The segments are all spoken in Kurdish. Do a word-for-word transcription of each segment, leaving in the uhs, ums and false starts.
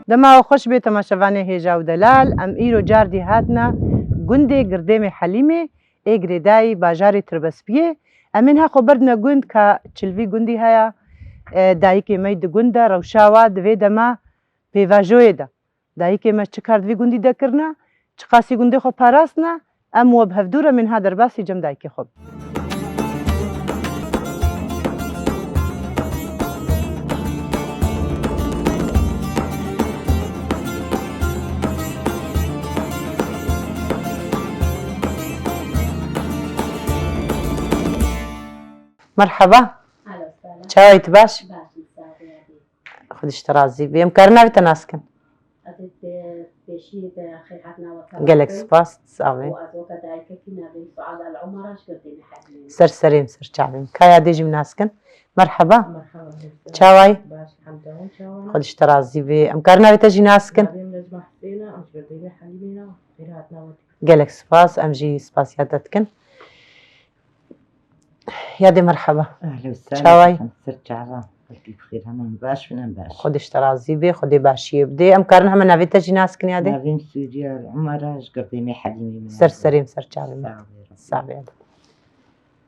Dema we xweş bê temaşevanê hêja û delal, em îro cardî hatine gundê Girdêmê Helîmê ê girêdayî bajarê Tirbespiyê. Em ên heqo berdine gund ka çilvî gundî heye, e, dayikê me yî di gund de rewşa wa di vê dema pêvajoyê de. Dayikê me çi kar di vî gundî de kirine, çiqasî gundê xwe parastine, em we bi hevdû re mînha derbasî cem dayikê xwe bin. Merhaba. Alo, selam. Çawa yî, tu baş? Baş, sağ ol. Xwedî ji te razî bê. Em karin navê te nas kin? Ez ê pêşî bi xêrhatina we temaşe bikim. Gelek spas, sağ ol. Û ez weke dayikekî navê min Suad El Umara ji Girdêmê Helîmê. Ser serê min, ser çavê min. Ka yadê jî min nas kin. Merhaba. Merhaba. Çawa yî? Baş, elhamdulillah, çawa ne? Xwedî ji te razî bê. Em karin navê te jî nas kin? Navê min Necma Huseyna, em ji Girdêmê Helîmê ne. Xêrhatina we dikim. Gelek spas, em jî spasiya te dikin. Yadê merheba. Ehlen we sehlen. Çawa yî? Ser çava. Xelkî bi xêr, heman baş bin, em baş. Xwedê ji te razî bê, Xwedê başiyê bidê. Em karin heme navê te jî nas kin yadê? Navê min Sûriye Umara, ji Girdêmê Helîmê min. Ser serê min, ser çavê min. Sağ ol. Sağ ol yadê.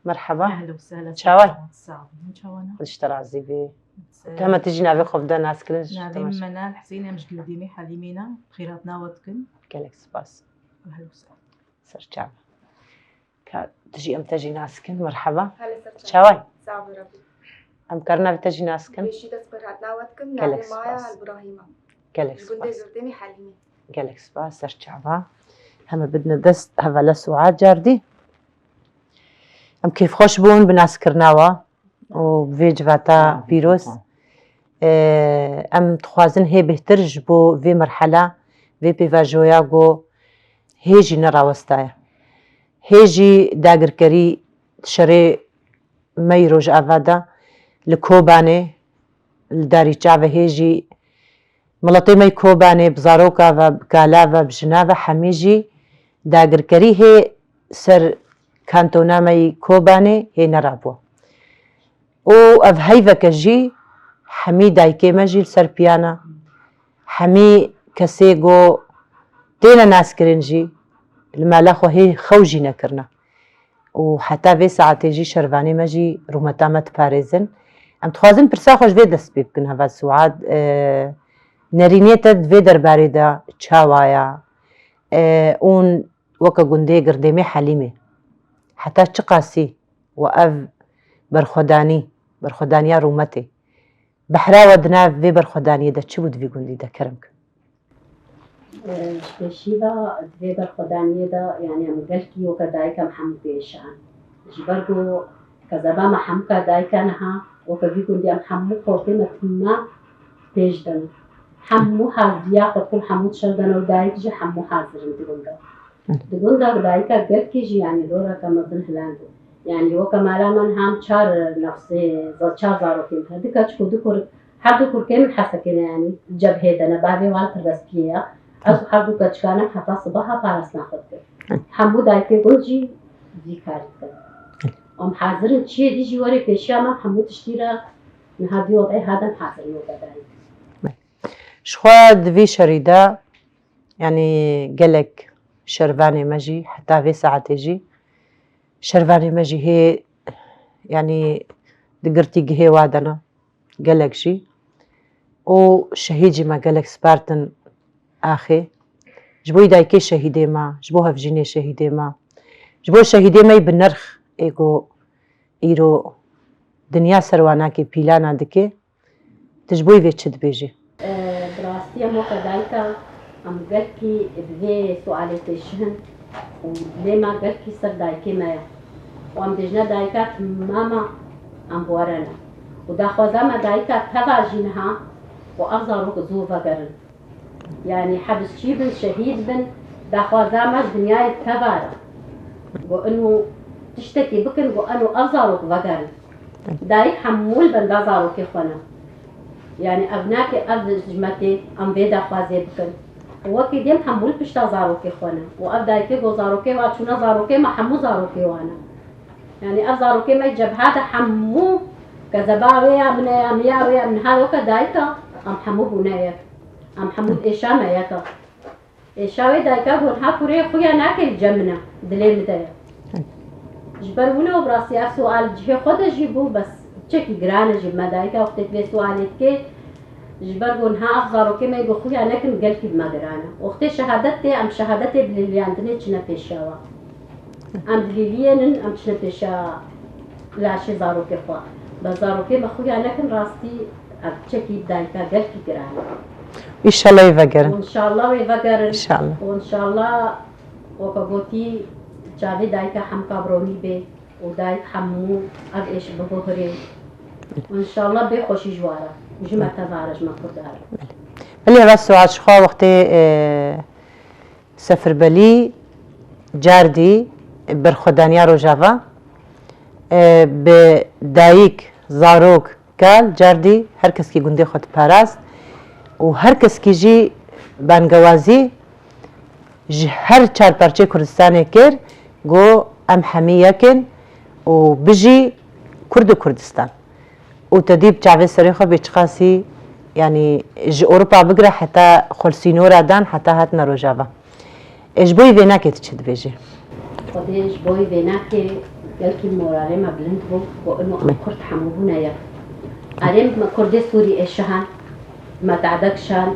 Merheba. Ehlen we sehlen. Çawa yî? Sağ ol. Çawa ne? Xwedê ji te razî bê. Ser- Tu heme tu jî navê xwe bide nas kirin ji temaşe. Navê min Menal Huseyîn, em ji Girdêmê Helîmê ne. Xêrhatina we dikim. Gelek spas. Ehlen we sehlen. Ser çava. Ka tu jî em te jî nas kin. Merheba. Hele ser çava. Çawa yî? Sağ ol Rabbî. Em karin navê te jî nas kin? Pêşî dest xêrhatina we dikim. Gelek spas. Navê min Maya El Burahîm e. Gelek spas. Ji gundê Girdêmê Helîmê. Gelek spas. Ser çava. Heme bidine dest hevala Suad cardî. Em kêfxweş bûn bi naskirina we û bi vê civata pîroz. Sağ ol. Ee, em dixwazin hê bêhtir ji bo vê merhela, vê pêvajoya ku hê jî nerawestaye. Hê jî dagirkerî şerê me yî rojava de li Kobanê, li Darî Çavê hê jî miletê me yî Kobanê bi zaroka ve, bi kala ve, bi jina ve hemî jî dagirkerî hê ser kantona me yî Kobanê hê nerabû. Û ev heyveke jî hemî dayikê me jî li ser piya ne. Hemî kesê ku têne naskirin jî li mala xwe hê xew jî nekirine. Û heta vê saetê jî şervanê me jî rûmeta me diparêzin. Em dixwazin pirsa xwe ji vê dest pê bikin, heval Suad, e, nerîniyê te di vê derbarê de çawa ye? E, û weke gundê Girdêmê Helîmê heta çiqasî we ev berxwedanî, berxwedaniya rûmetê, behra we di nav vê berxwedaniyê de çi bû di vî gundî de, kerem ke? Ji pêşî ve di vê berxwedaniyê de, yanî em gelkî weke dayik em hemû pêşan. Ji ber ku kezeba me hemûka dayika niha weke vî gundî em hemû xortê me tima pêş de ne. Hemû haziriya xwe dikin, hemû dişewdene û dayik jî hemû hazir in di gund de. Di gund de dayika gelkî jî, yanî doreke mezin hiland bû. Yanî weke mala me niha em çar nefsê, za-, çar zarokên me. Du keç û du kurik. Her du kurkê min Hesekê ne, yanî li cebhê de ne, bavê wan Tirbespiyê ye. Ez û her du keçika me heta sibeha parastina xwe dikin. Hemû dayikê gund jî vî karî dikin. Em hazir in çiyê dî jî were pêşiya me, hemû tiştî re niha vî wedê hatin hazir in weke dayik. Ji xwe di vî şerî de, yanî gelek şervanê me jî heta vê saetê jî şervanê me jî hê, yanî di girtîgihê wa de ne. Gelek jî û şehîd jî me gelek spartin axê. Ji bo dayikê şehîdê me, ji bo hevjînê şehîdê me, ji bo şehîdê me yî bi nirx ê ku îro dinya ser wan nakê pîlana dike, tu ji bo vê çi dibêjî? E, bi rastî em weke dayika em gelkî bi vê sualê têşihin û dilê me gelkî ser dayikê me ye. Û em dibêjine dayika timama em bi we re ne. Û daxwaza me dayika teva jî niha û ev zarok zû vegerin. Yanî hebisçî bin, şehîd bin, daxwaza me ji dinyayê teva re. Ku ino tiştekî bikin, ku eno ev zarok vegerin. Dayik hemû li benda zarokê xwe ne. Yanî ev nake ev ji me tê em vê daxwazê bikin. Û wekî dêm hemû li pişta zarokê xwe ne. Û ev dayikê ku zarokê wa çûne zarokê me hemû zarokê wan e. Yanî ev zarokê me cebha de hemû kezeba wê ya min e ya min ya wê ya min ha weke dayika em hemû bûne yek. Em hemû êşa me yek e. Êşa wê dayika ku niha kurê xuya nake li cem min e, dilê min de ye. Ji ber wilo bi rastî ev sual cihê xwe de jî bû, bes çekî giran e jî me dayika wextê vê sualê dike. Ji ber ku niha ev zarokê me ku xuya nekin gelkî bi me giran e. Wextê şehadet tê, em şehadetê bi lêliyandinê çine pêşiya we. Em dilîliyênin, em çine pêşiya laşê zarokê xwe. Be zarokê me xuya nekin, rastî ev çekî dayika gelkî giran e. Înşallah wê vegerin. Û înşallah wê vegerin. Înşallah. Û înşallah weke gotî çavê dayika hemka bironî bê û dayik hemû ev êş bibohirê. Û înşallah bê xweşî ji wara. Ji me tevare, ji me kurdare. Belê rast sual ji xwe wextê, e, Sefirbelî cardî berxwedaniya Rojava, e, bi dayik, zarok, kal, cardî her keskî gundê xwe diparast û her keskî jî bangewazî ji her çar parçeyê Kurdistanê kir, got, em hemî yek in û bijî Kurd û Kurdistan. Û te dî bi çavê serê xwe bê çiqasî, yanî ji Ewropa bigire heta xwe li sînora dan, heta hatine Rojava. E, ji bo vê vênakê tu çi dibêjî? Xwedê ji bo vê vênakê gelkî moralê me bilind bû, ku ino em Kurd hemû bûne yek. Erê me Kurdê Sûrî êşihan, me te'de kişan,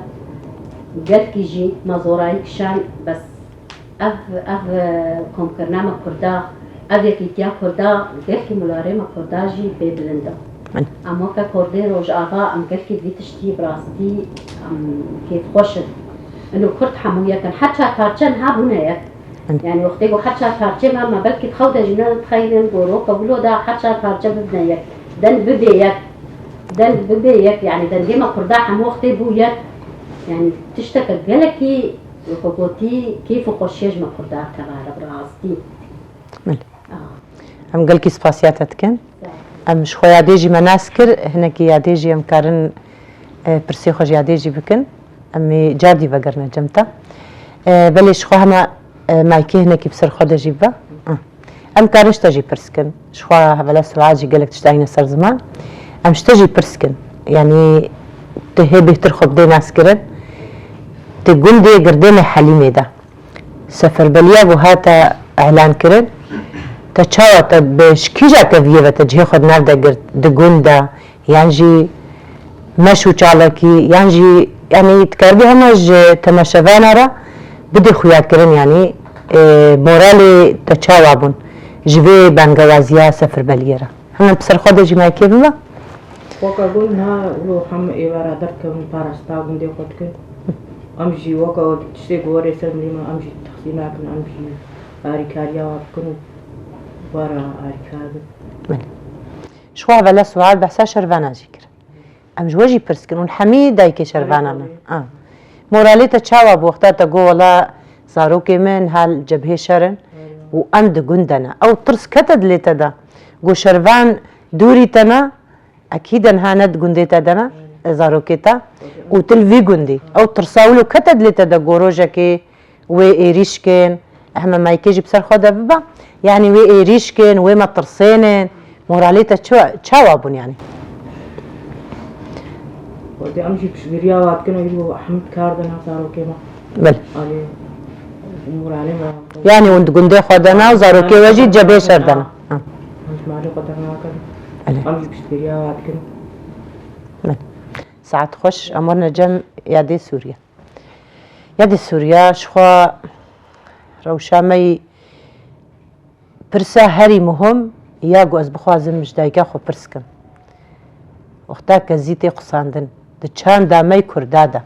gelkî jî me zorayî kişan, bes Ev, ev, e, komkirina me Kurda, ev yekîtiya Kurda, gelkî milarê me Kurda jî bê bilind e. Min. Em weke Kurdê Rojava, em gelkî vî tiştî bi rastî, em kêfxweş in. Ino Kurd hemû yek in. Her çar parçe niha bûne yek. Min. Yani wextê ku her çar parçe me, me belkî di xew de jî ne dixeynin, ku roke wilo de her çar parçe bibine yek. Den bibê yek. Den bibê yek. Yani dengê me Kurda hemû wextê bû yek. Yani tişteke gelekî Weke gotî, kêf û xweşiya ji me Kurda tevare bi rastî. Belê. Ah. Em gelkî spasiya te dikin. Sağ ol. Em ji xwe yadê jî me nas kir, hinekî yadê jî em karin, e, pirsê xwe ji yadê jî bikin. Em ê cardî vegerine cem te. E, belê ji xwe hema, e, maykê hinekî bi ser xwe de jî bibe. Ah. Em karin ji te jî pirs kin. Ji xwe hevela sual jî gelek tişt dayîne ser ziman. Em ji te jî pirs kin. Yanî tu hê bêhtir xwe bidê naskirin. Di gundê Girdê Mehelîmê de seferbeliya ku hate elan kirin, te çawa te bi ji kîja keviyê ve te cihê xwe di nav de girt, di gund de, yan jî meş û çalakî, yan jî, yanî, dikaribî hema ji temaşevana re bidî xuyakirin, yanî, e, moralê te çawa bûn ji vê bangewaziya sefirbeliyê re? Hemen bi ser xwe de jî me kê bibe? Weke gund niha wilo hem êvara derdikevin, parasta gundê xwe dikin. Em jî weke tiştê ku were ser milê me, em jî texsî nakin, em jî arîkariya wa bikin û wara arîkar bin. Belê. Ji xwe hevela sual behsa şervana jî kir. Em ji we jî pirs kin, hûn hemî dayikê şervana ne. Erê, erê. Ah. Moralê te çawa bû wexta te got, wela zarokê min hal cebhê şer in û em di gund de ne. Ew tirs kete dilê te de. Got şervan dûrî te ne, ekîd e niha ne di gundê te de ne, zarokê te. Û tu li vî gundî. Ew tirsa wilo kete dilê te de, got rojekê wê êrîş kin, heme maykê jî bi ser xwe de bibe. Yanî wê êrîş kin, wê me tirsênin, moralê te çi, çawa bûn yanî? Wextê em jî piştgiriya we dikin, êdî hemî kar de ne zarokê me. Belê. Alê, moralê me. Yanî hûn di gundê xwe de ne û zarokê we jî cebê şer de ne. Ha. Em ji malê xwe dernakin. Belê. Em jî piştgiriya we dikin. Belê. Saet xweş, em werine cem yadê Sûriye. Ya di Sûriya, ji xwe rewşa me yî pirsa herî muhim ya ku ez bixwazim ji dayika xwe pirs kim. Wexta kezî tê qisandin, di çanda me yî Kurda de,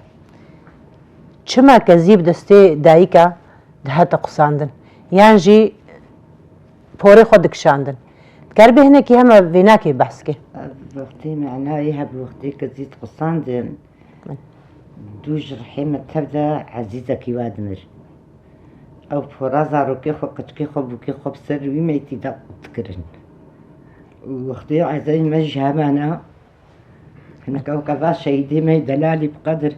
çima kezî bi destê dayika dihate qisandin? Yan jî porê xwe dikişandin? Dikaribê hinekî hema vênakê behs kê? Wextê me enayê heb wextê kezî diqisandin. Dû ji rihê me tev de ezîzekî we dimir. Ew pora zarokê xwe, qiçkê xwe, bûkê xwe bi ser wî meytî de dikirin. Û wextê ezayî me ji heman e, hinek ew qeva şehîdê me yê delalî bi qedir,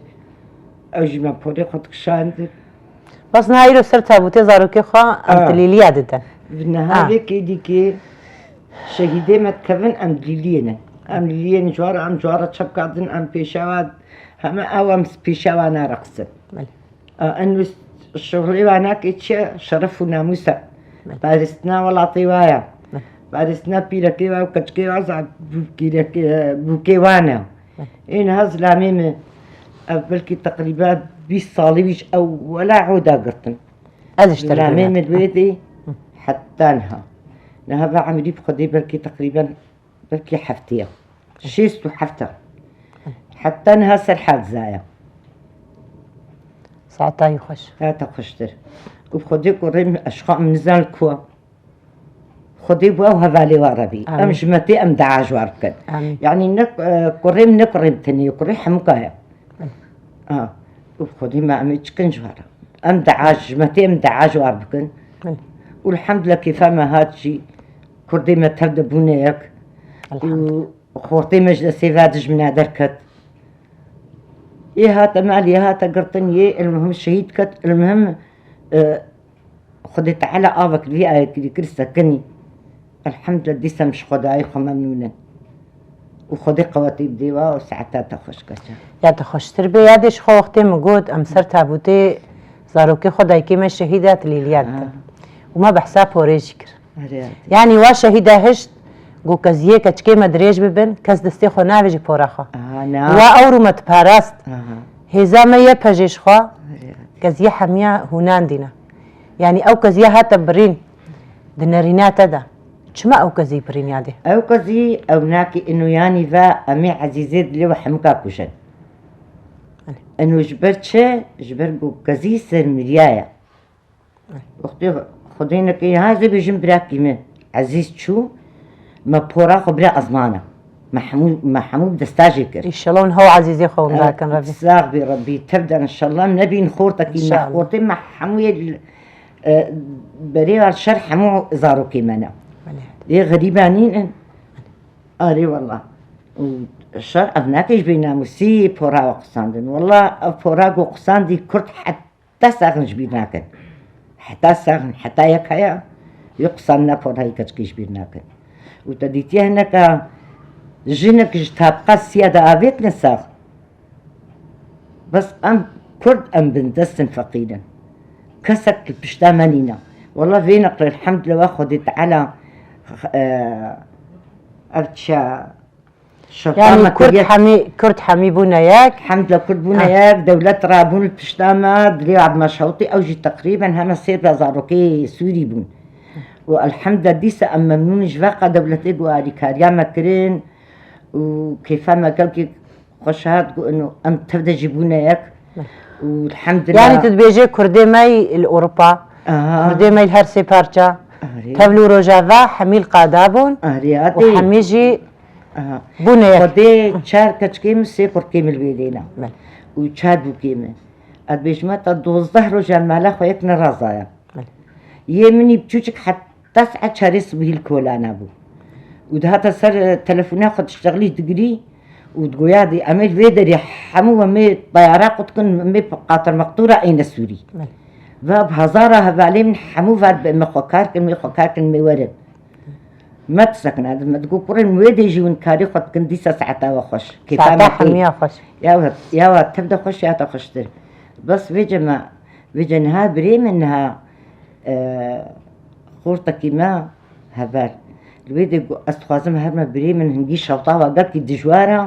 ew jî me porê xwe dikişandin. Bas niha îro ser tabûtê zarokê xwe em Ah. tilîliya didin. Bi niha Ah. vê kêdîkê şehîdê me dikevin, em dilîliyê ne. Em dilîliyê ne, ji wara em ji wara çepka din, em pêşewa Heme ew em pîşe wan e reqsin. Belê. A, en wî şixulê wan e ki çi ye? Şeref û namûs e. Belê. Parêstina welatê wa ye. Belê. Parêstina pîrekê wa û keçikê wa za-, bûkîrekê, bûkê wan e. Belê. Ê niha zilamê min, ev belkî teqrîben bîst salî wî ji ewwela ew da girtin. Ez ji te re Zilamê min li wê dê heta niha. Niha ve emrî bi Xwedê belkî teqrîben belkî heftê ye. Şêst û heft e. Heta niha ser hal zaya. Saeta wî xweş. Saeta xweştir. Û Xwedê kurê min, ez xwe em nizan li ku. Xwedê bi ew hevalê wa re bî. Em Amîn. Ji me tê em dua ji war bikin. Amîn. Yanî ne, e, kurê min ne kurê min tenê, kurê hemûka ye. Amîn. Ha. Û Xwedê me em ê çikin ji war. Em dua ji me tê em dua ji war bikin. Amîn. Û elhamdulillah kêfa me hat jî. Kurdê me tev de bûne yek. Elhamdulillah. Û xortê me ji destê ve dijmine derket. Ê hate mal, ê hate girtin, yê elmuhim şehîd ket, elmuhim, e, Xwedê Teala avek li vî ayê kirî kir sekinî. Elhamdulillah, dîsa em ji Xwedayê xwe memnûn in. Û Xwedê qewetî bidê we û saeta te xweş ke. Ya te xweştir bê, ya dê ji xwe wextê min got, em ser tabûtê zarokê xwe dayikê me şehîd hat lîliya dikin. Ha. Û me behsa porê jî kir. Erê, erê. Yanî wa şehîda hişt, got, keziyê keçikê me dirêj bibin, kes destê xwe navêjî pora xwe. Aha, na. Wa ew rû me diparast. Aha. Hêza me ye pejê ji xwe, Erê, erê. Keziyê hemiya hûnan dîne. Yanî ew keziyê hate birîn, di nerîna te de. Çima ew kezî birîn ya dê? Ew kezî ew nakî ino yanî ve em ê ezîzê dilê we hemika kujin. Erê. Ino ji ber çi? Ji ber ku kezî ser miriya ye. Wextê Xwedê neke, ha, ez ê bêjim birakî min ezîz çû, me pora xwe bira ezmana. Me hemû, me hemû bi desta jê kir. Înşallah hûn hew ezîzê xwe winda kin, Rebî. Sax bî Rebî, tev de înşallah. Em nebîn xortekî me, Înşallah. Xortê me hemû yê, e, berê şer hemû zarokê me ne. Belê. Ê xerîba nîn in. Arê wela. Û şer ev nake ji bê namûsî pora we qisandin. Wela ev pora ku qisandî Kurd het Heta saxin ji bîr nakin. Heta saxin, heta yek heye, yê qisandina porayê keçikê ji bîr nakin. Û te dîtiye hineka jinek ji tabqa siya de avêtine sax. Bes em Kurd em bindest in, feqîr in. Kesek li pişta me nîne. Wela vê neqlê elhamdulillah Xwedê Teala, e, ev çi Yanî Kurd hemî, Kurd hemî bûne yek. Hemd li Kurd bûne yek, dewlet rabûn li pişta me, dilê Abdullah Şawitî, ew jî teqrîben heme sê be zarokê Sûrî bûn. Û elhamdulillah dîsa em memnûn in ji ve qe dewletê ku alîkariya me kirin û kêfa me gelkî xweş hat ku ino em tev de jî bûne yek. Û elhamdulillah. Yanî tu dibêjê Kurdê me yî li Ewropa, Aha. Kurdê me yî li her sê parça, Arê. Tev li Rojava hemî li qada bûn Arê, û hemî jî Aha. Bûne yek. Xwedê çar keçikê min, sê kurkê min li wê dêne. Belê. Û çar bûkê min. Ez dibêjime te dozdeh roja mala xwe yek nerazaya. Belê. Yê min î biçûçik heta saet çarê sibihî li kolana bû. Û dihata ser, e, telefona xwe diştexilî digirî û digoya dê, em ê li vê derê hemû em ê teyara qut kin, em ê qatir meqtûra êne Sûrî. Belê. Ve bi hezara hevalê min hemû ve dibê me xwe kar kin, me xwe kar kin, me werin. Me disekine, me digot, kurê min wê dê jî hûn karî xwe dikin, dîsa saeta we xweş. Kêfa Saeta me tê. Hemiya xweş. Ya we, ya we tev de xweş, ya te xweştir. Bes vêce me, vêce niha birê min niha, e, xortekî me heval. Li wê dê got, ez dixwazim herme birê min hingî şewta we gelkî dijwar e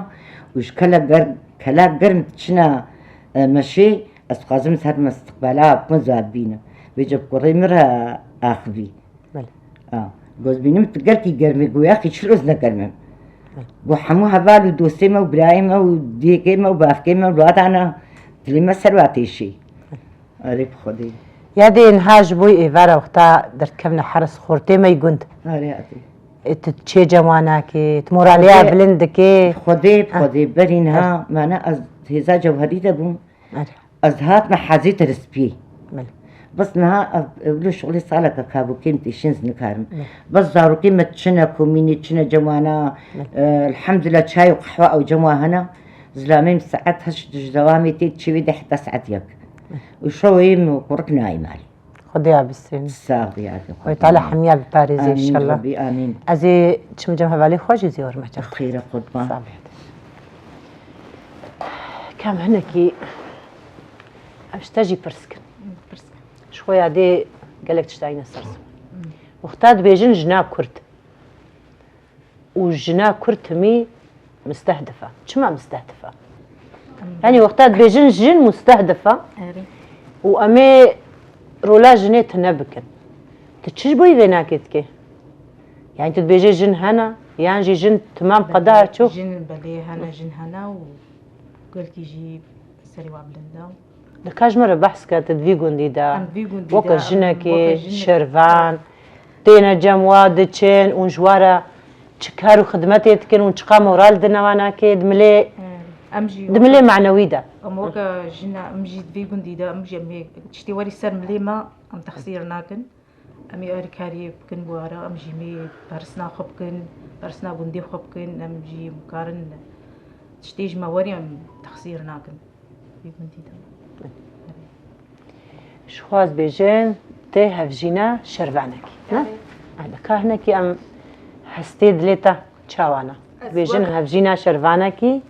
û ji kele ger-, kela germ diçine, e, meşê, ez dixwazim ez herme istiqbala we bikim, ez we bibînim. Vêce bi kurê min re axivî. Belê. A, goz bînim tu gelkî germ î, goya xî çiroz ne germ im. Belê. Go hemû heval û dostê me û birayê me û dêkê me û bavkê me û ladana dilê me ser wa têşî. Erê bi Xwedê. Ya dê niha ji bo êvara wexta derdikevne heris xortê me yî gund. Erê adê. E, tu çê cem wan nakê, tu moralê ya Xwedê, bilind dikê. Xwedê, Ah. Xwedê berî niha, Ah. Mane ez hêza cewherî de bûm. Erê. Ez hatime hezê te li spiyê. Belê. Bes niha ev, ev li şixulê saleke kabûkê min têşîn ez nikarim. Belê. Bes zarokê me çine komînê, çine cem wana, Belê. e, elhamdulillah çay û qehwe ew cem wa hene. Zilamê min saet heşt ji dewamê tê çêwê de heta saet yek. Belê. Û şewê min kurik nayê malê. Xwedê ya bistînin. Sax bî, ya Xwedê. Xwedê Teala hemiya biparêze Amîn, înşallah. Rebî, amîn. Ez ê çim cem hevalê xwe jî zî werme çav. Xêre qurban. Sax bî. Kam hinekî ev ji te jî pirs kin. Pirs kin. Ji xwe ya dê gelek tişt dayîne ser ziman. Wexta dibêjin jina Kurd û jina Kurd timî mistehdif e. Çima mistehdif e? Yanî wexta dibêjin jin mustehdif e Erê. Û em ê rola jinê tune bikin. Tu çi ji bo vê nakê dikê? Yanî tu dibêjê jin hene, yan jî jin timam qeda çû? Jin belê hene, jin hene û gelkî jî serê wa bilind e. Di ka ji me re behs ke tu di vî gundî de Em vî gundî weke de, em jinekê, weke jinek. Şervan, têne cem wa diçin û ji wa re çi kar û xidmetê dikin û çiqa moral dine wa nakê di milê, Em jî di milê weke, manewî de. Em weke jina, em jî di vî gundî de, em jî em ê tiştê werî ser milê me, em texsîr nakin. Em ê alîkariyê bikin bi we re, em jî mê perisna xwe bikin, perisna gundê xwe bikin, em jî em karin tiştê ji me werî em texsîr nakin. Vî gundî de. Ji xwe ez bêjin tê hevjîna şervanekî, ne? Erê. Ebe ka hinekî em hestê dilê te çawa ne? Ez Bêjin wek- hevjîna şervanekî,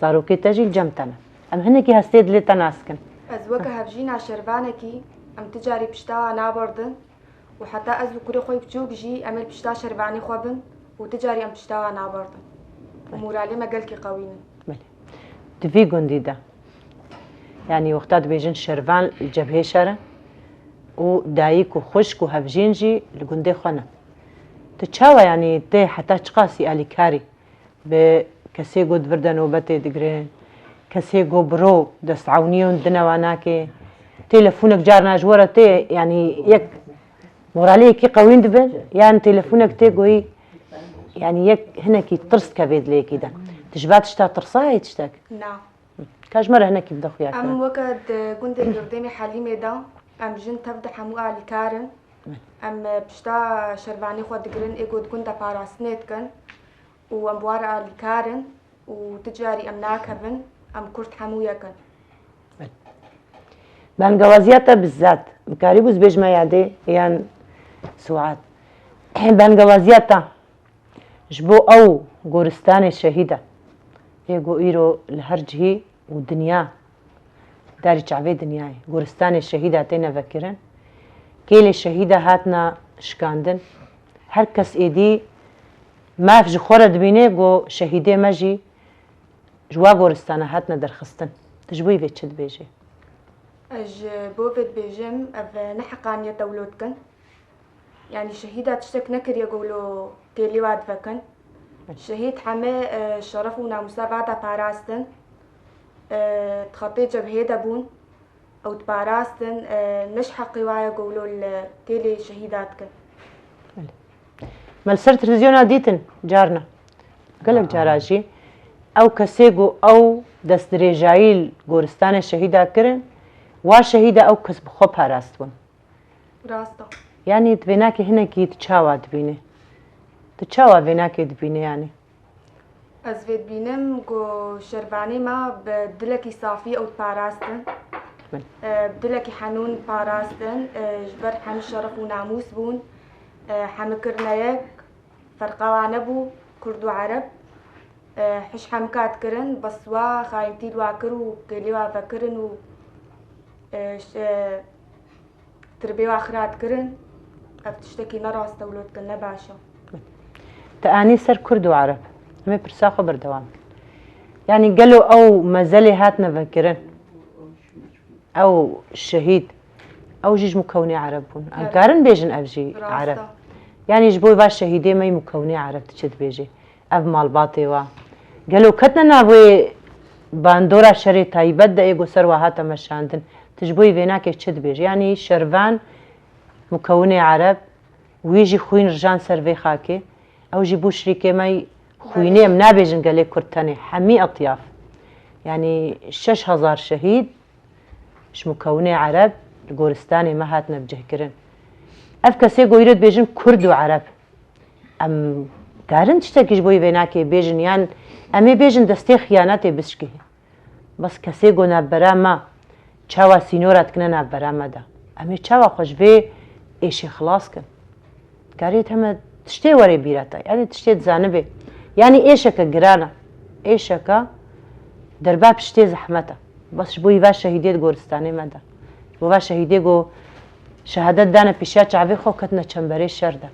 zarokê te jî li cem te ne. Em hinekî hestê dilê te nas kin. Ez weke hevjîna şervanekî, em ti carî pişta naberdin. Û heta ez û kurê xwe yê biçûk jî em ê li pişta şervanê xwe bin û ti carî em pişta wan naberdin. Û moralê me gelkî qewîn in. Belê. Di vî gundî de, yanî wexta dibêjin şervan li cebhê şer in û dayik û xwişk û hevjîn jî li gundê xwe ne. Tu çawa, yanî tê heta çiqasî alîkarî? Bi kesê ku di vir de nobetê digirin, kesê ku bi ro destewniyê hûn dine wa nake, telefonek carna ji we re tê, yanî yek moralê yekî qewîn dibin, yan telefonek tê goyî, yanî yek hinekî tirs dikeve dilê yekî de. Tu ji va tişta tirsa heye tiştek? Na. Ka ji me re hinekî bide xuya Em kirin. weke di gundê Girdêmê Helîmê de, em jin tev de hemû alîkar in. Em pişta şervanê xwe digirin, ê ku di gund de parastinê dikin. Û em bi wan re alîkar in û ti carî em nakevin, em Kurd hemû yek in. Belê. Bengawaziya te bi zad, mikarîbû ez bêjime yadê yan Suad. Bengawaziya te ji bo ew goristanê şehîd e. Ê ku îro li her cihî û dinya, darî çavê dinyayê, goristanê şehîda têne vekirin. Kêlê şehîda hatine şikandin. Her kes êdî maf ji xwe re dibîne ku şehîdê me jî ji wa goristana hatine derxistin. Tu ji bo vê çi dibêjî? Ez ji bo vê dibêjim, ev neheqaniyet ew lo dikin. Yanî şehîda tiştek nekiriye ku lo kêlê wa divekin. Şehîd heme, e, şeref û namûsa va de parastin. E, di xetê cebhê de bûn. Ew diparastin, e, ne ji heqê wa ye ku lo li kêlê şehîda dikin. Me li ser televîzyona dîtin carna. Gelek cara jî ew kesê ku ew destdirêjayî li goristanê şehîda kirin, wa şehîda ew kes bi xwe parastibûn. Rast e. Yanî tu vênakê hinekî tu çawa dibînî? Tu çawa vênakê dibînî yanî? Ez vê dibînim ku şervanê me bi dilekî safî ew diparastin. Belê. E, bi dilekî henûn diparastin. E, ji ber hemî şeref û namûs bûn. E, hemî kirine yek. Ferqa wan nebû, Kurd û Ereb, e, hiş hemika dikirin, bes wa xayintî li wa kir û kêlê wa vekirin û, e, ş-, e, tirbê wa xira dikirin. Ev tiştekî ne rast e û lo dikin ne baş e. Te anî ser Kurd û Ereb. Em ê pirsa xwe berdewam bikin. Yanî gelo ew mezelê hatine vekirin? Ew şehîd, ew jî ji mukewinê Ereb bûn. Em Evet. karin bêjin ev jî Rast Ereb. e. Yanî ji bo va şehîdê me yî mukewinê Ereb, tu çi dibêjî? Ev malbatê wa. Gelo ketine nav wê bandora şerê taybet de ê ku ser wa hate meşandin? Tu ji bo vê nakê çi dibêjî? Yanî şervan mukewinê Ereb, wî jî xwîn rijan ser vê xakê. Ew jî bû şirîkê me yî xwînê, em nabêjin gelê Kurd tenê. Hemî etyaf. Yanî şeş hezar şehîd, ji mukewinê Ereb li goristanê me hatine bicihkirin. Ev kesê ku îro dibêjin Kurd û Ereb. Em karin tiştekî ji bo vê nakê bêjin, yan em ê bêjin destê xiyanetê bişkî. Bes kesê ku navbera me, çawa sînora dikine navbera me de. Em ê çawa xwe ji vê êşê xilas kin? Karê heme tiştê were bîra te. Yanî tiştê dizanibê. Yanî êşeke giran e. Êşeke Derba piştê zehmet e. Bes ji bo va şehîdê di goristanê me de. Ji bo va şehîdê ku şehadet dane pêşiya çavê xwe, ketine çemberê şer de.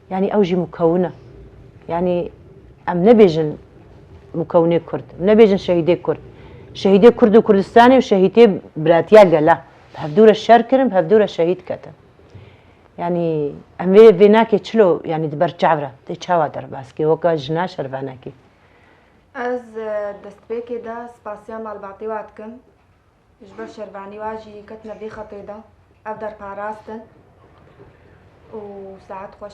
Yanî ew jî mukewin e. Yanî em nebêjin mukewinê Kurd, em nebêjin şehîdê Kurd. Şehîdê Kurd û Kurdistanê û şehîdê biratiya gele. Bi hevdû re şer kirin, bi hevdû re şehîd ketin. Yanî em vê, vê nakê çilo, yanî di ber çav re. Tê çawa derbas kê, weka jina şervanekê. Ez, e, destpêkê de spasiya malbatê wa dikim. Ji ber şervanî wa jî ketine vê xetê de. Ev der parastin. Û saet xweş.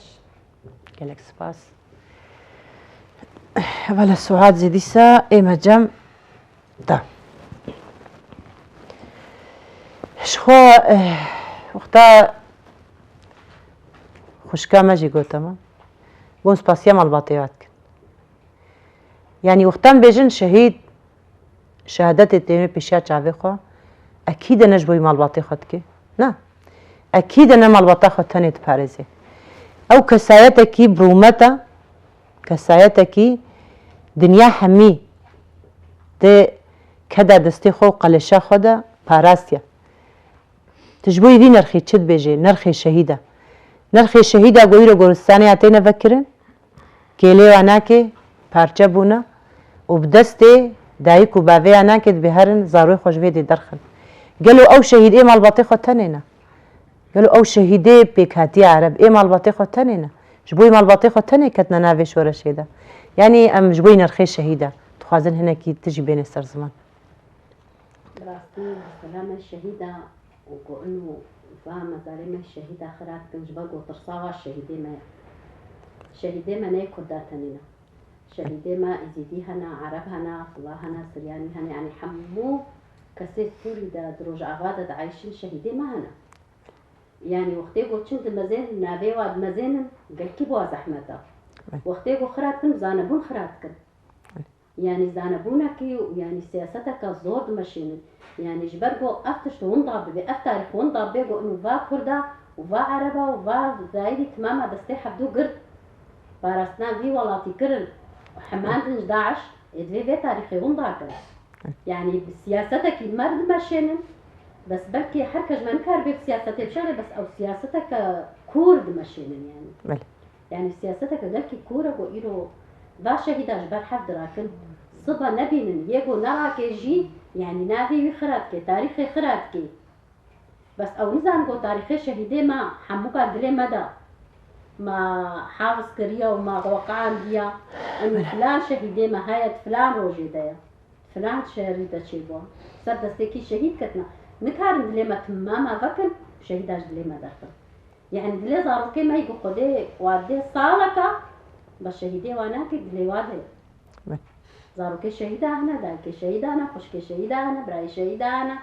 Gelek spas. Vele Suad zî dîsa ê me cem da. Ji xwe, eh, wexta xwişka me jî gote me. Gon spasiya malbatê wa dikin. Yanî wextan bêjin şehîd, şehadetê têne pêşiya çavê xwe, ekîde ne ji bo malbatê xwe dike. Na. Ekîde ne malbata xwe tenê diparêze. Ew kesayetekî bi rûmet e, kesayetekî dinya hemî di keda destê xwe û qeleşa xwe de parastiye. Tu ji bo vî nirxî çi dibêjê? Nirxê şehîd e. Nirxê şehîd e ku îro goristanê ya têne vekirin, kêlê wa nake, parçe bûne û bi destê dayik û bavê ya nake dibê herin zarokê xwe ji vê dê derxin. Gelo ew şehîd ê malbatê xwe tenê ne? Gelo ew şehîdê pêkhatiya Ereb ê malbatê xwe tenê ne? Ji bo malbatê xwe tenê ketine navê şoreşê de. Yanî em ji bo nirxê şehîd e dixwazin hinekî tijî bêne ser ziman. Bi rastî mesela me şehîda û ku ino va mezarê me şehîda xira dikin ji ber ku tirsa va şehîdê me ye. Şehîdê me ne yê Kurda tenê ne. Şehîdê me Êzîdî hene, Ereb hene, Fila hene, Siryanî hene, yanî hemû kesê Sûrî de di Rojava de dieyşin şehîdê me hene. Yanî wextê ku çin dimezênin, navê wa dimezênin, gelkî bi wa zehmet e. Wextê ku xira dikin, zanebûn xira dikin. Yanî zanebûnekî û yanî siyaseteke zor dimeşînin. Yanî ji ber ku ev tişt winda bibe, ev tarîx winda bê ku ino va Kurda û va Ereba û va zayîdî timama destê hevdû girt parastina vî welatî kirin û hemandin ji DAIŞ, ê divê vê tarîxê winda kirin. Yanî bi siyasetekî mer dimeşênin, bes belkî her kes me nikaribe bi siyasetê bişarê, bes ew siyaseteke kûr dimeşênin yanî. Belê. Yanî siyaseteke gelkî kûr e ku îro va şehîda ji ber hev dirakin. Sibe nebînin, yê ku nerake jî, yanî navê wî xira dike, tarîxê xira dike. Bes ew nizanin ku tarîxê şehîdê me hemûka dilê me de. Me hafiz kiriye û me weqandiye. Em filan şehîdê me heye, di filan rojê de ye. Filan şehrî de çêbû. Ser destê kî şehîd ketine. Nikarin dilê me timama vekin, şehîda ji dilê me derxin. Yanî dilê zarokê me yî ku Xwedê wadê saleka, be şehîdê wa nake dilê wa de. Be. Zarokê şehîda hene, dayikê şehîda hene, xwişkê şehîda hene, birayê şehîda hene.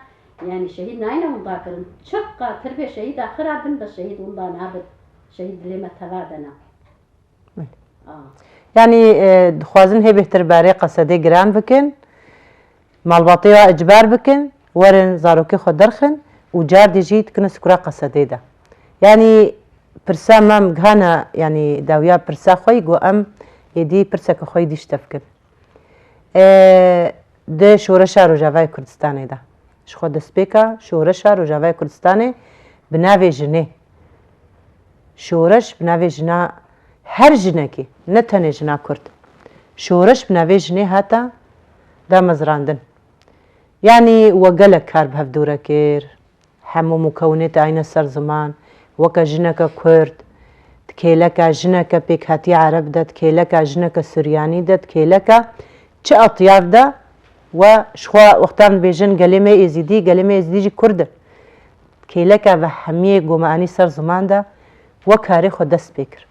Yanî şehîd nayne winda kirin. Çiqa tirbê şehîda xira bin, be şehîd winda nabit. Şehîd dilê me teva de ne. Belê. Ah. Yanî, e, dixwazin hê bêhtir barê qesedê giran bikin. Malbatê wa icbar bikin, werin zarokê xwe derxin û cardê jî dikine sukura qesedê de. Yanî pirsa me em gihane, yanî dawiya pirsa xwe yî, got em êdî pirseke xwe yî dîş tevkin. E, di şoreşa Rojavayê Kurdistanê de. Ji xwe destpêka şoreşa Rojavayê Kurdistanê bi navê jinê. Şoreş bi navê jina her jinekê, ne tenê jina Kurd. Şoreş bi navê jinê hate damezrandin. Yanî we gelek kar bi hevdû re kir. Hemû mukewinê te ayne ser ziman, weke jineke Kurd, di kêleka jineke pêkhatiya Ereb de, di kêleka jineke Suryanî de, di kêleka çi etyav de, we ji xwe wextan dibêjin gelê me Êzîdî, gelê me Êzîdî jî Kurd in. Kêleka ve hemiyê ku me anî ser ziman de, we karê xwe dest pê kir.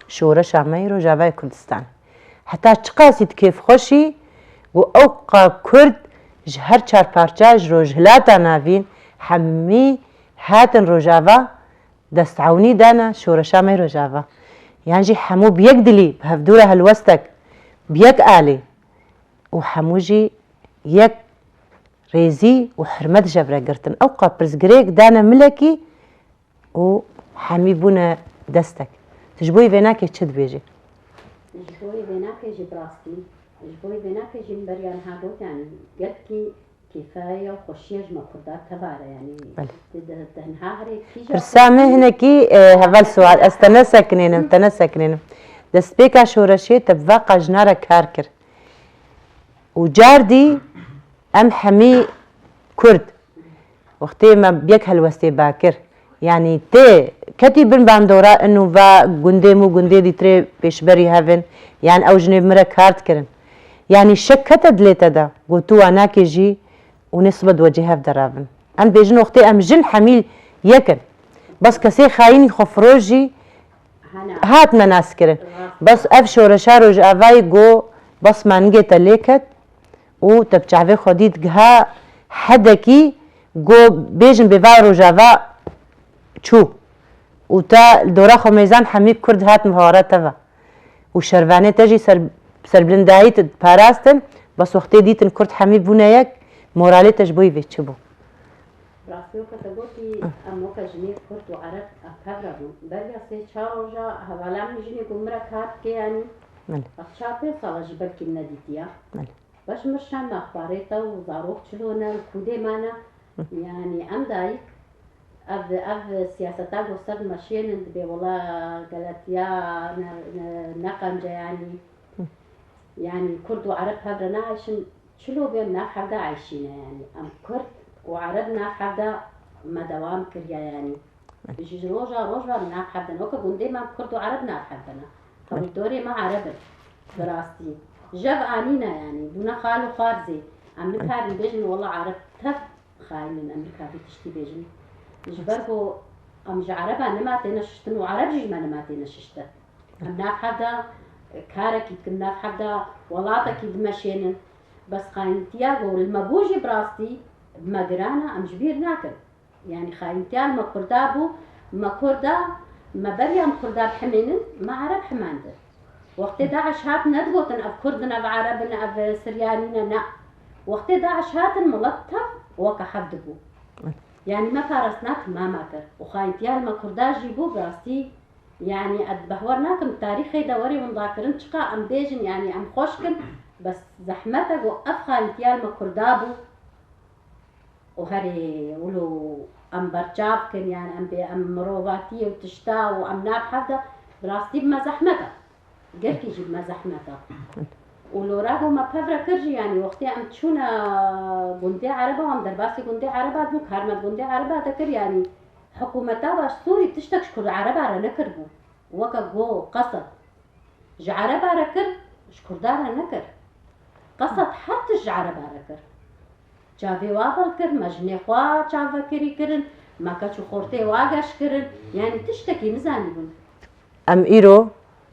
Şoreşa me yî Rojavayê Kurdistan. Heta çiqasî di kêfxweşî û ew qa Kurd ji her çar parça, ji Rojhilata Navîn, hemî hatin Rojava, destewnî dana şoreşa me yî Rojava. Yan jî hemû bi yek dilî, bi hevdû re helwestek, bi yek alî û hemû jî yek rêzî û hurmet ji hev re girtin. Ew qa pirsgirêk dane milekî, û hemî bûne destek. Tu ji bo yê vênakê çi dibêjî? Ji bo yê vênakê jî bi rastî Ji bo vê nake jî min beriya niha got, yanî gelkî kêfeya û xweşiya ji me Kurda tevare, yanî Belê. di, di, di niha herê kîja Pirsa me hinekî e, heval sual, ez te nesekinênim, te nesekinênim. Destpêka şoreşê te bi va qajina re kar kir. Û cardî em hemî Kurd. Wextê me yek helwestê bakir. Yanî tê ketî bin bandora in û va gundê min û gundê dîtirê pêşberî hev in. Yan ew jinê bi min re kar dikirin. Yanî şek kete dilê te de. Got tu wa nakê jî û nê sibe di wecê hev de ravin. Em bêjin wextê em jin hemî yek in. Bes kesê xayînî xwefiroj jî hatine naskirin. Bes ev şoreşa Rojavayê got bes maningê te lê ket û te bi çavê xwe dît giha hedekî got bêjin bê va Rojava çû û te li dora xwe mêzan hemî Kurd hatin bi hawara te ve. Û şervanê te jî ser, serbilindayî te parastin, bes wextê dîtin Kurd hemî bûne yek, moralê te ji bo vê çi bû? Rastî weke te gotî, em weke jinê Kurd û Ereb ev hev re bûn. Beriya sê çar roja hevala min jinê ku min re kar dike, yanî Belê. ev çar pênc sala jî belkî min nedîtiya. Belê. Beş min şan naxbarê te û zarok çilo ne û kûdê mane. Yanî em dayik ev, ev siyaseta ku ser meşênin dibê wela geletiya ne, ne, ne qence yanî. Yanî Kurd û Ereb hev re neayşin, çilo bê em nav hev de ayşîne yanî. Em Kurd û Ereb nav hev de me dewam kiriye yanî. Ji, ji roja roj ve em nav hev de ne. Weke gundê me em Kurd û Ereb nav hev de ne. Hemî dorê me Ereb in. Bi rastî. Jev anîne yanî. Bûne xal û xarzê. Em nikarin bêjin wela Ereb tev xayîn in, em nikarî tiştî bêjin. Ji ber ku em ji Ereba nima têne şiştin û Ereb jî ji me nima têne şiştin. Em nav hev de karekî dikin, nav hev de welatekî dimeşênin. Bes xayîntiya ku li me bû jî bi rastî bi me giran e, em ji bîr nakin. Yanî xayîntiya li me Kurda bû, me Kurda, me beriya em Kurda bihimênin, me Ereb himandin. Wextê DAIŞ hat nedigotin ev Kurd in, ev Ereb in, ev Siryanî ne, ne. Wextê DAIŞ hatin milet tev weke hev dibû. Yanî me parastina timama kir. Û xayîntiya li me Kurda jî bû, bi rastî, yanî ez behwer nakim tarîxê de werê windakirin, çiqa em bêjin, yanî em xweş kin, bes zehmet e ku ev xayîntiya li me Kurda bû. Û herê wilo em berçav kin, yanî em bê em mirovatiyê û tişta û em nav hev de, bi rastî bi me zehmet e. Gelkî jî bi me zehmet e. Û lora ku me pev re kir jî, yanî wextê em çûne gundê Ereba, em derbasî gundê Ereba dibû, kar me di gundê Ereba de kir, yanî hikûmeta we Sûrî tiştek ji Kurd Ereba re nekiribû. Weke go qesed ji Ereba re kir, ji Kurda re nekir. Qesed her tişt ji Ereba re kir. Çavê wa bil kir, me jinê xwe çavvekirî kirin, me keç û xortê wa geş kirin, yanî tiştekî nizanîbûn. Em îro,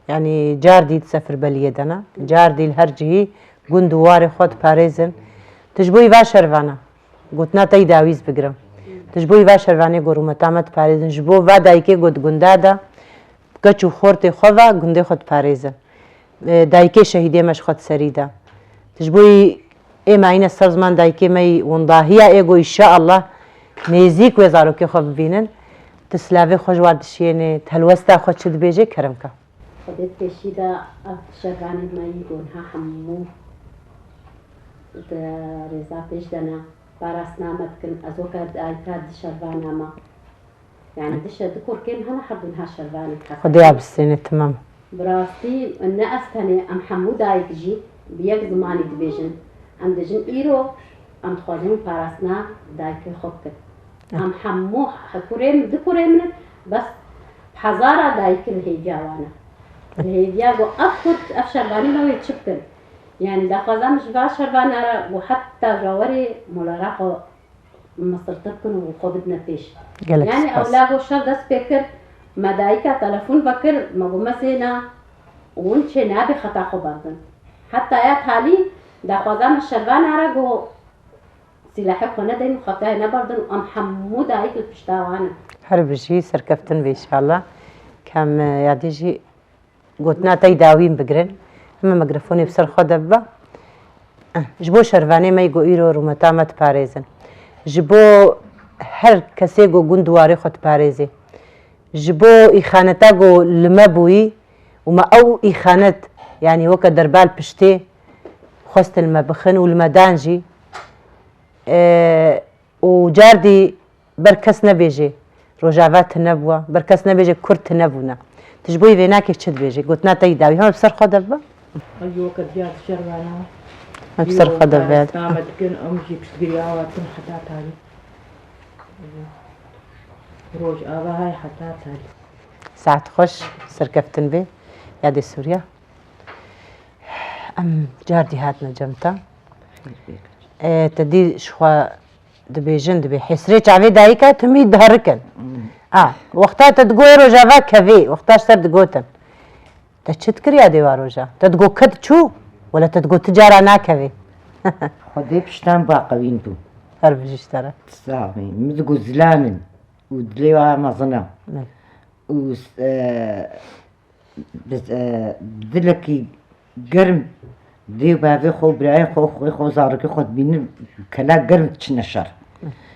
yanî cardî di sefirbeliyê de ne, cardî li her cihî gund û warê xwe diparêzin. Tu ji bo îva şervana, gotina te yî dawîz bigirim. Tu ji bo îva şervanê go rûmeta me diparêzin. Ji bo va dayikê go di gunda de, keç û xortê xwe ve gundê xwe diparêzin. E, dayikê şehîdê me ji xwe di serî de. Tu ji bo yî ê mayîne ser ziman dayikê me yî windahiya ê go, înşeallah nêzîk wê zarokê xwe bibînin. Tu silavê xwe ji wan dişiyênê, tu helwesta xwe çi dibêjê, kerem ke. Xwedê di pêşî de ev şervanê me yî go niha hemû di rêza pêş de ne, parastina me dikin. Ez weke dayika di şervana me. Yanî dişe du kurkên hene, her du niha şervanê hene. Xwedê abistêne, timam. Bi rastî ne ez tenê, em hemû dayik jî bi yek zimanî dibêjin. Em dibêjin îro em dixwazin parastina dayikê xwe bikin. Em hemû kurê min, du kurê min in, bes hezara dayik li hêviya wan e. Li hêviya ku ev kurd, ev şervanî me wê çi bikin? Yanî daxwaza min ji va şervana re ku heta jawerê molara xwe misirtir bikin û xwe bidine pêş. Gelek Yanî spas. Ewla ku şer dest pê kir, me dayika telefon vekir, me got, me zêna û hûn çê nabê xeta xwe berdin. Heta ya talî daxwaza me şervana re got, sîlahê xwe nedeyn û xetayê neberdin û em hemû dayik li pişta wan in. Her bijî, serkeftin be înşallah. Ke em yadî jî Gotina te yî dawîn bigirin. Heme mîkrofonê bi ser xwe de bibe. Eh, ji bo şervanê me yî ku îro rûmeta me diparêzin. Ji bo her kesê ku gund û warê xwe diparêzê. Ji bo îxaneta ku li me bûyî û me ew îxanet, yanî weke derba li piştê, Xwestin li me bixin û li me dan jî. E, û cardî ber kes nebêje Rojava tune bû, ber kes nebêje Kurd tune bûne. Tu ji bo yî vênakê çi dibêjî? Gotina te yî dawî hema bi ser xwe de bibe. Ay, yo, ke diya şervana. Hep ser xwe de ver. Destname dikin, em jî piştgiriya we dikin heta tarî. Rojava hay heta tarî. Saet xweş, serkeftin bê, yadê Sûriya. Em cardî hatine cem te. E, te dî ji xwe dibêjin, dibê hêsirê çavê dayika timî diherikin. Hmm. A, wexta te digo ê Rojava kevê, wexta ji te digotin. Te çi dikir yadê wa roja? Te digo ked çû, wele te digo ti cara nakevê. Xwedê piştan baqewîn bû. Her bijî ji te re. Sax bî. Min digo zilam in û dilê wa mezin e. Belê. Û, e, bi, e, bi dilekî germ dê û bavê xwe û birayê xwe û xwê xwe û zarokê xwe dibînin, kela germ diçine şer.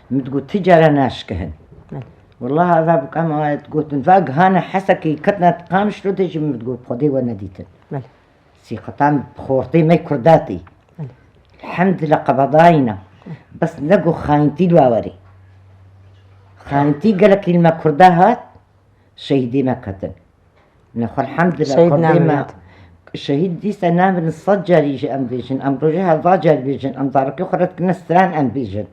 Min digot, ti cara naşkihin. Belê. Wela eva bûka me wayet gotin, va gihane hesekê ketine Qamişlo de jî min digot, Xwedê we nedîtin. Belê. Sîqetan bi xortê me kurdatî. Belê. Elhamdulillah qebedayîne. Bes nego xayintî li wa werê. Xayintî gelekî li me kurda hat, şehîdê me ketin. Nexwe elhamdulillah, Şehîd kurdê me namîne. Şehîd dîsa namirin, sed carî jî em bêjin, em rojê hezar carî bêjin, em zarokê xwe re dikine stran em bêjin.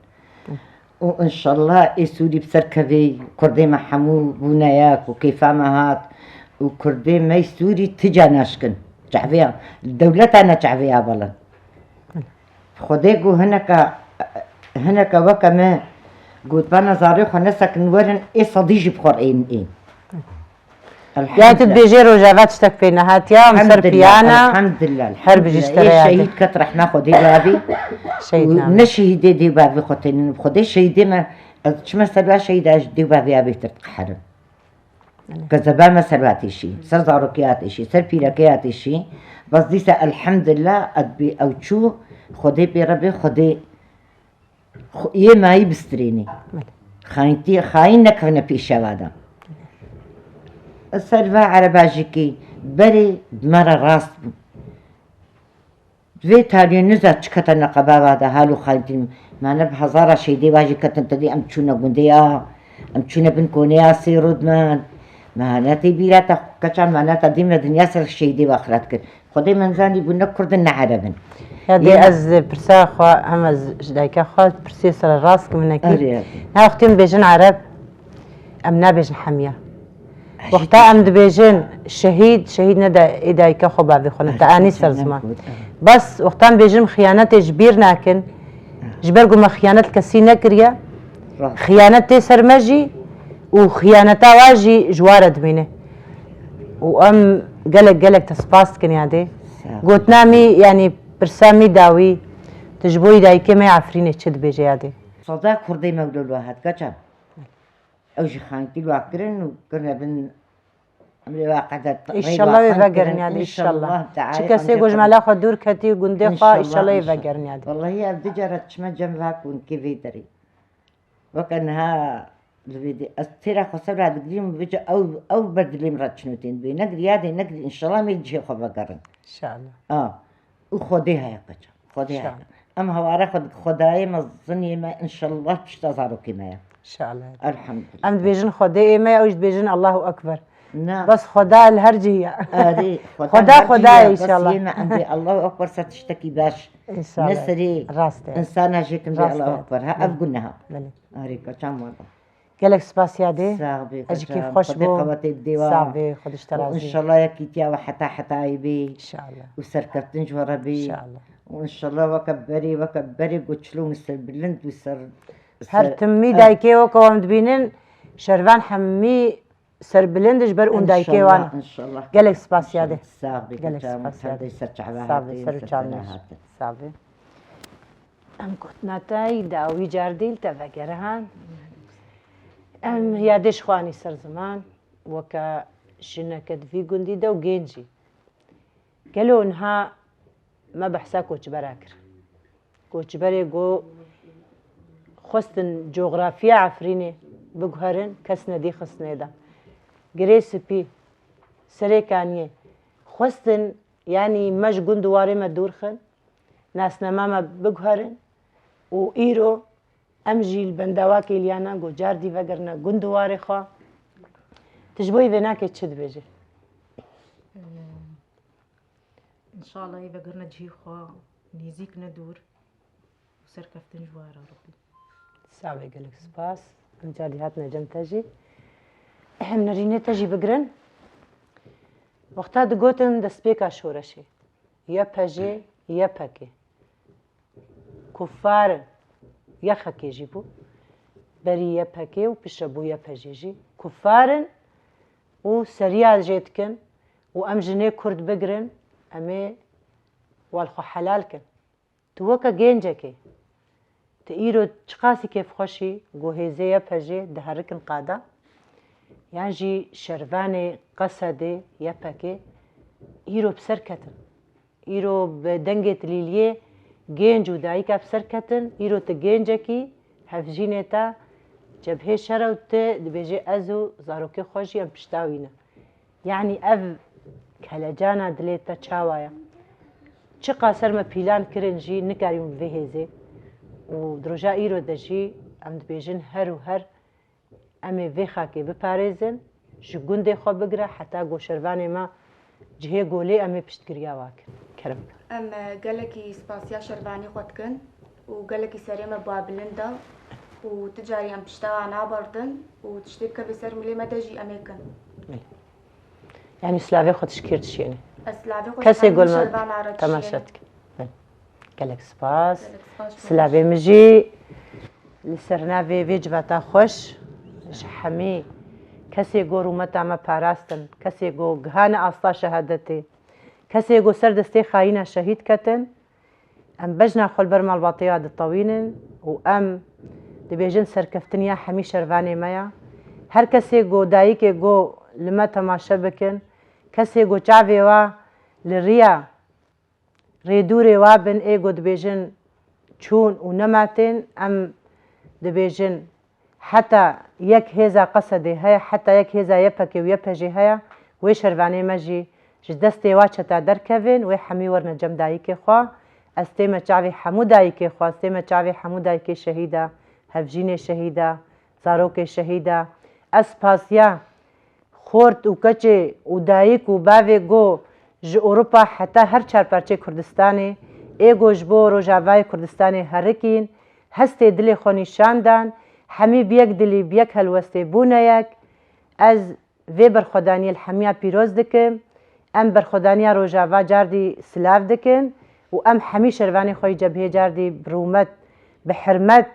Û înşallah ê Sûrî bi ser kevê, kurdê me hemû bûne yek û kêfa me hat û kurdê me yê Sûrî ti ca naşkin. Çavêya, dewleta ne çavêya belin. Xwedê ku hineka, hineka weke me gotbana zarê xwe nesekin werin, ê sedî jî bi xwe re ên ên. Ya tu dibêjê Rojava tiştek pê nehatiya, em ser piyana. Elhamdulillah, elhamdulillah, Her bijî ji te re yadê. Ê şehîd ket rehma Xwedê bavî. Şehîd û name. Ne şehîdê dê bavî xwe tênin. Xwedê şehîdê me, ez çime ser va şehîda ji dê bavî ya bêtir diqeherim. Belê. Kezeba me ser va têşî, ser zarokiya têşî, ser pîrekeya têşî. Bes dîsa elhamdulillah, ez bê ew çû, Xwedê pê re bê, Xwedê Xu-, yê mayî bistirênê. Belê. Xayintî, xayîn nekevne pêşewa de. Ser va ereba jî kî berê di me re rast bû. Vê tarî niza çi kete neqeba va de hal û xayintî. Me ne bi hezara şehîdê va jî ketin te dî em çûne gundê ya, em çûne bin konê ya sê rû dimen. Me ne tê bîra te keça me ne te dî me dinya ser şehîdê va xilat kir. Xwedê min zanî bû ne Kurd in ne Ereb in. Ya dê Yê ez pirsa xwe, hem ez ji dayika xwe pirsê sere rast kim hinekî. Erê, erê. Ne wextî em dibêjin Ereb, em nabêjin hemiya. Wexta em dibêjin şehîd, şehîd ne de ê dayika xwe bavê xwe ne, te anî ser ziman. Bes wexta em dibêjin xiyanetê ji bîr nakin, ji ber ku me xiyanet li kesî nekiriye, Rast. Xiyanet tê ser me jî û xiyaneta wa jî ji wa re dimîne. Û em gelek, gelek te spas dikin yadê. Sağ ol. Gotina mî, yanî pirsa mî dawî, tu ji bo yî dayikê me Efrînê çi dibêje yadê? Seda kurdê me wilo lo hat, kaçan? Ew jî xayintî wa kirin û kirine bin emrê wa qeder. Înşallah wê vegerin yadê, înşallah. Çi kesê ku ji mala xwe dûr ketî û gundê xwe, înşallah wê vegerin yadê. Wellahî ev du cara çime cem va ku kê vê derê. Weke niha li vê dê, ez têra xwe ser ra digirîm, vêca ew, ew ber dilê min re çinotên bê. Negirî yadê, negirî, înşallah em ê cihê xwe vegerin. Înşallah. A, û Xwedê heye qeça. Xwedê heye. Înşallah. Em hewara xwe dik-, Xwedayê me, ziniyê me, înşallah pişta zarokê me ye. Înşallah. Elhamdulillah. Em dibêjin Xwedê ê me ye, ew jî dibêjin Allahu Ekber. Na. Bes Xweda li her cihî ye. Erê, Xweda Xweda, her Xweda cihî ye, ye, bes înşallah. Yê me em bê Allahu Ekber se tiştekî baş. Înşallah. Ne serê Rast e. Însana jêkin bê Rast e. Allahu Ekber. Ha, ev Belê. Guneha. Belê. Erê, kaçan wada. Gelek spas yadê. Sax bê, Ez ji kaçan. Kêfxweş Xwedê bûm. Qewetê bidê wa. Sax bê, Xwedê ji te razî. Înşallah yekîtiya we heta hetayê bê. Înşallah. Û serkeftin ji we re bê. Înşallah. Û înşallah weke berê, weke berê ku çilûn serbilind û ser, Her ser, timî eh. Dayikê weke em dibînin, şervan hemî serbilind ji ber ûn dayikê wan. Înşallah, înşallah. Gelek spas yadê. Înşallah. Sax bê, Gelek kaçan, spas yadê. Ser çava Sax bê, hatê, ser û ser çavnîş. Sera hatê. Sax bê. Em gotina te yî dawî car dîl te vegerihan. Em yadê ji xwe anî ser ziman, weke jineke di vî gundî de û gêncî. Gelo niha me behsa koçbera kir. Koçberê ku xwestin coxrafiya Efrînê biguherin, kes nedî xistinê de. Girê spî, serê kaniyê. Xwestin, yanî me ji gund û warê me dûr xin. nasnama me biguherin û îro em jî li benda wa kêliya ne ku cardî vegirine gund û warê xwe. Tu ji bo vê nakê çi dibêjî? Înşallah ê vegirine cihê xwe, nêzîk ne dûr û serkeftin ji we re Rabbî. Sağ be, gelek spas. Em cardî hatine cem te jî. Em nerînê te jî bigirin. Wexta digotin destpêka şoreşê, Y P J, Y P G. Kufar in. Yexekê jî bû. Berî Y P G û piştre bû Y P J jî. Kufar in û seriya jê dikin û em jinê Kurd bigirin, em ê wal xwe helal kin. Tu weke gencekê, tu îro çiqasî kêfxweş î ku hêzê Y P G diherikin qada, yan jî şervanê Qesedê, Y P G, îro bi ser ketin. Îro bi dengê tilîliyê genc û dayika bi ser ketin. Îro tu gencekî, hevjînê te cebhê şer e û tu dibêjê ez û zarokê xwe jî em pişta wî ne. Yanî ev kelecana dilê te çawa ye? Çiqas ser me pîlan kirin jî nikarîbûn bi vê hêzê û di roja îro de jî em dibêjin her û her em ê vê xakê biparêzin, ji gundê xwe bigire heta ku şervanê me cihê golê em ê piştgiriya wa kin. Kerem. Em, e, gelekî spasiya şervanî xwe dikin û gelekî serê me ba bilind e û tu carî em pişta wan naberdin û tiştê bikeve ser milê me de jî em ê kin. Belê. Yanî silavê xwe tu ji kê re dişînî? Ez silavê xwe Kesê ji hemî gol me şervana re temaşe dişînim. Dike. Belê. Gelek spas. Gelek spas. Silavê min jî li ser navê vê civata xweş ji hemî kesê ku rûmeta me parastin, kesê ku gihane asta şehadetê, kesê ku ser destê xayîna şehîd ketin, em bejna xwe li ber malbatê ya ditewînin û em dibêjin serkeftiniya hemî şervanê me ya. Her kesê ku dayikê ku li me temaşe bikin, kesê ku çavê wa li riya rêdûrê wa bin ê ku dibêjin çûn û nematên, em dibêjin heta yek hêza Qesedê heye, heta yek hêza Y P G û Y P G heye, wê şervanê me jî ji destê wa çeta derkevin, wê hemî werine cem dayikê xwe. Ez tême çavê hemû dayikê xwe, ez tême çavê hemû dayikê şehîda, hevjînê şehîda, zarokê şehîda. Ez spasiya xort û keçê û dayik û bavê ku ji Ewropa heta her çar parçeyê Kurdistanê, ê ku ji bo Rojavayê Kurdistanê herikîn, hestê dilê xwe nîşan dan, hemî bi yek dilî, bi yek helwestê bûne yek. Ez vê berxwedaniyê li hemiya pîroz dikim. Em berxwedaniya Rojava cardî silav dikin û em hemî şervanê xwe yî cebhê cardî bi rûmet, bi hirmet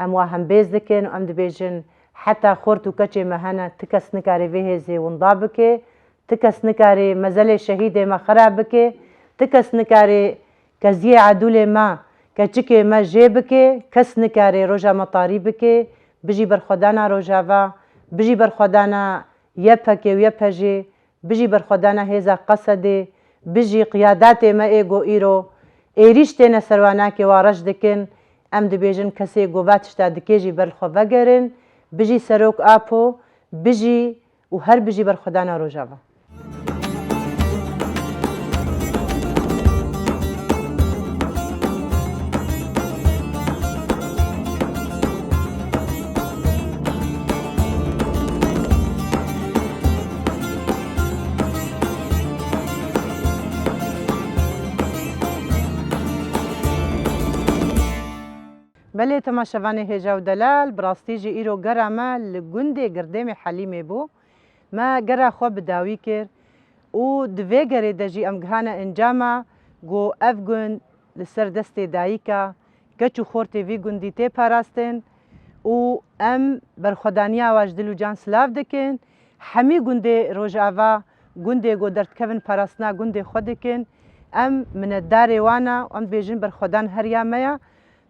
em wa hembêz dikin û em dibêjin, heta xort û keçê me hene, ti kes nikare vê hêzê winda bike, ti kes nikare mezelê şehîdê me xera bike, ti kes nikare keziyê edûlê me, keçikê me jê bike, kes nikare roja me tarî bike. Bijî berxwedana Rojava, bijî berxwedana Y P G û Y P G, bijî berxwedana hêza Qesedê, bijî qiyadatê me ê ku îro êrîş têne ser wanakê wa reş dikin. Em dibêjin kesê ku va tişta dike jî ber li xwe vegerin. Bijî Serok Apo, bijî û her bijî berxwedana Rojava. Belê, temaşevanê hêja û delal, bi rastî jî îro gera me li gundê Girdêmê Helîmê bû. Me gera xwe bi dawî kir û di vê gerê de jî em gihane encama ku ev gund li ser destê dayika, keç û xortê vî gundî tê parastin û em berxwedaniya wa ji dil û can silav dikin. Hemî gundê Rojava, gundê ku derdikevin parastina gundê xwe dikin. Em minetdarê wan e û em dibêjin berxwedan her ya me ya.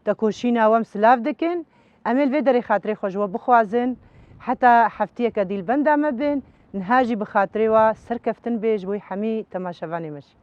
Tekoşîna we em silav dikin. Em ê li vê derê xatirê xwe ji we bixwazin. Heta heftiyeke dî li benda me bin. Niha jî bi xatirê we serkeftin bê ji bo hemî temaşevanê me jî.